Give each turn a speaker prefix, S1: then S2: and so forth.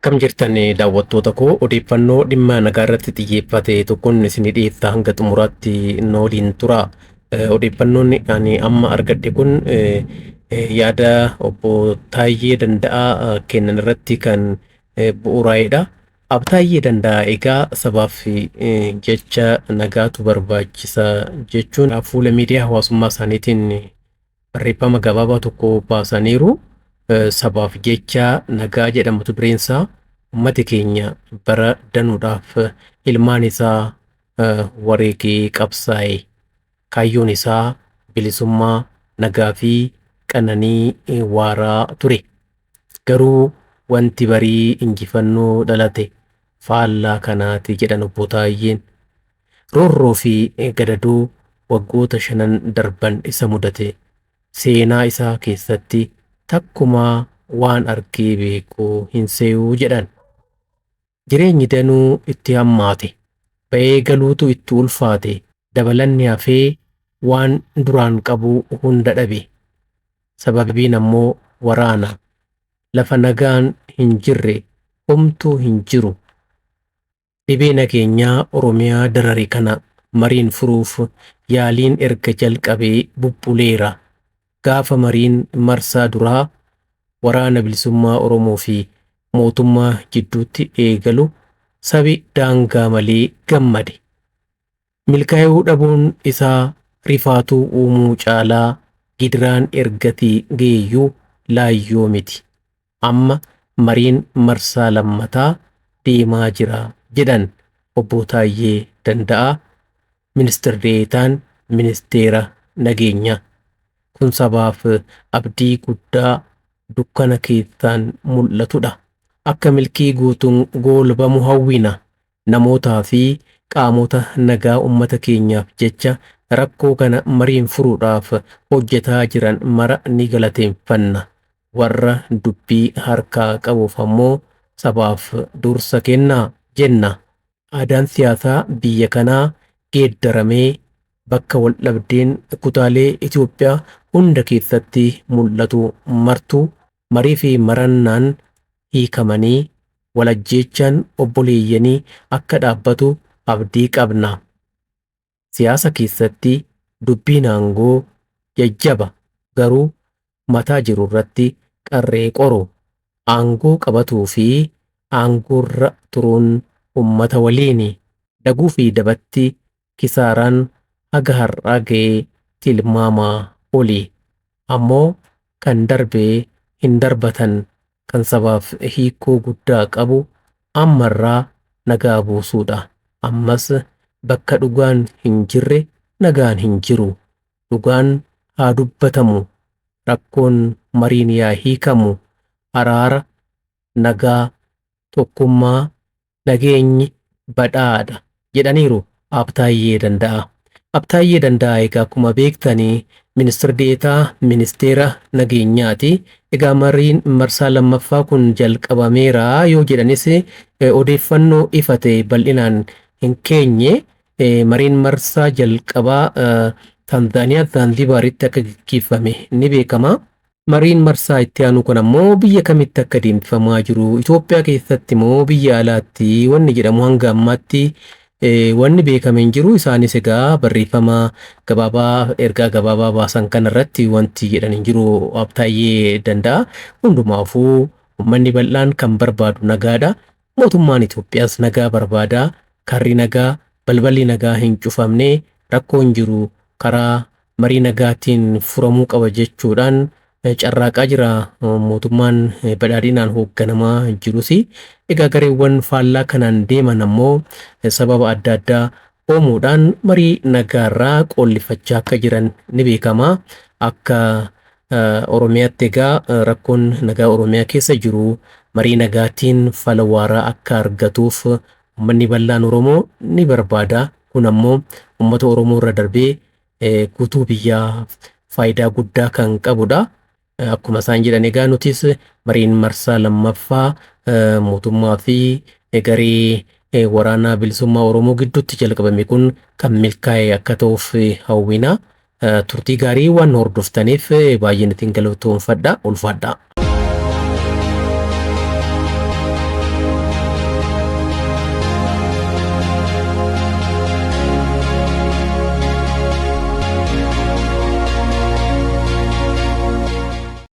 S1: Akkam jirtan daawwattoota koo, odeeffannoo dhimma nagaa irratti xiyyeeffate tokkoon isinii dhiyeessa, hanga xumuraatti nu waliin tura. Odeeffannoon ani amma argadhe kun yaada obbo Taayyee Danda'aa kennan irratti kan bu'uuraa'edha. Obbo Taayyee Danda'aa egaa sabaaf jecha nagaatu barbaachisa jechuun fuula miidiyaa hawaasummaa isaaniitiin barreeffama gabaabaa tokko baasaniiru. Sabaaf jecha nagaa jedhamatu dureensaa uummati keenya bara danuudhaaf ilmaan isaa wareegee qabsaa'e. Kaayyoon isaa bilisummaa, nagaa fi qananii waaraa ture. Garuu wanti barii injifannoo dhalate faallaa kanaati jedhan obbo Taayyeen. Roorroo fi gadadoo waggoota shanan darban isa mudate seenaa isaa keessatti takkumaa waan argee beeku hin se'uu jedhan. Jireenyi danuu itti hammaate. Ba'ee galuutu itti ulfaate. Dabalanni hafee waan duraan qabu hunda dhabe. Sababiin ammoo waraana. Lafa nagaan hin jirre homtuu hin jiru. Dhibee nageenyaa Oromiyaa darare kana mariin furuuf yaaliin erga jalqabee bubbuleera. Gaafa mariin marsaa duraa waraana bilisummaa Oromoo fi mootummaa jidduutti eegalu sabi daangaa malee gammade. Milkaa'uu dhabuun isaa rifaatuu uumuu caalaa gidiraan ergatii geeyyuu laayyoo miti. Amma mariin marsaa lammataa deemaa jira jedhan obbo Taayyee Danda'aa, ministir deetaan ministeera nageenyaa. Kun sabaaf abdii guddaa dukkana keessaan mul'atudha. Akka milkii guutuun goolabamu hawwina. Namootaa fi qaamota nagaa uummata keenyaaf jecha rakkoo kana mariin furuudhaaf hojjetaa jiran mara ni galateeffanna. Warra dubbii harkaa qabuuf ammoo sabaaf dursa kennaa jenna. Aadaan siyaasaa biyya kanaa geeddaramee bakka waldhabdeen kutaalee Itoophiyaa hunda keessatti mul'atu martuu marii fi marannaan hiikamanii walajjeechaan obboleeyyanii akka dhaabbatu abdii qabna. Siyaasa keessatti dubbiin aangoo jajjaba, garuu mataa jiru irratti qarree qoru. Aangoo qabatuu fi aangoorra turuun uummata waliini. Daguu fi dabatti kisaaraan haga har'aa ga'ee tilmaamaa oli. Ammoo kan darbee hin darbatan, kan sabaaf hiikoo guddaa qabu ammarraa nagaa buusuudha. Ammas bakka dhugaan hin jirre nagaan hin jiru. Dhugaan haa dubbatamu. Rakkoon mariin yaa hiikamu. Araara, nagaa, tokkummaa, nageenyi badhaadha jedhaniiru Obbo Taayyee Danda'aa. Obbo Taayyee Danda'aa egaa akkuma beektanii ministir deetaa ministeera nageenyaati. Egaa mariin marsaa lammaffaa kun jalqabameera yoo jedhanis odeeffannoo ifa ta'e bal'inaan hin keenye. Mariin marsaa jalqabaa Taanzaaniyaa Zaanzibaaritti akka gaggeeffame ni beekama. Mariin marsaa itti aanu kun ammoo biyya kamitti akka deemsifamaa jiru, Itoophiyaa keessatti moo biyya alaatti wanni jedhamu hanga ammaatti wanni beekame hin jiru. Isaanis egaa barreeffama gabaabaa ergaa gabaabaa baasan kanarratti wanti jedhan hin jiru Obbo Taayyee Danda'a. Hundumaafuu uummanni bal'aan kan barbaadu nagaadha. Mootummaan Itoophiyaas nagaa barbaada. Karri nagaa, balballi nagaa hin cufamne, rakkoon jiru karaa marii nagaatiin furamuu qaba jechuudhaan carraaqaa jira mootummaan badhaadhinaan hoogganamaa jirus. Egaa gareewwan faallaa kanaan deeman ammoo sababa adda addaa uumuudhaan marii nagaarraa qoollifachaa akka jiran ni beekama. Akka Oromiyaatti egaa rakkoon nagaa Oromiyaa keessa jiru marii nagaatiin fala waaraa akka argatuuf uummanni bal'aan Oromoo ni barbaada. Kun ammoo uummata Oromoo irra darbee guutuu biyyaa faayidaa guddaa kan qabudha. Akkuma isaan jedhan egaa nutis mariin marsaa lammaffaa mootummaa fi garee waraanaa bilisummaa Oromoo gidduutti jalqabame kun kan milkaa'e akka ta'uuf hawwina. Turtii gaarii waan hordoftaniif baay'een isin galatoomfadha. Ulfaadha.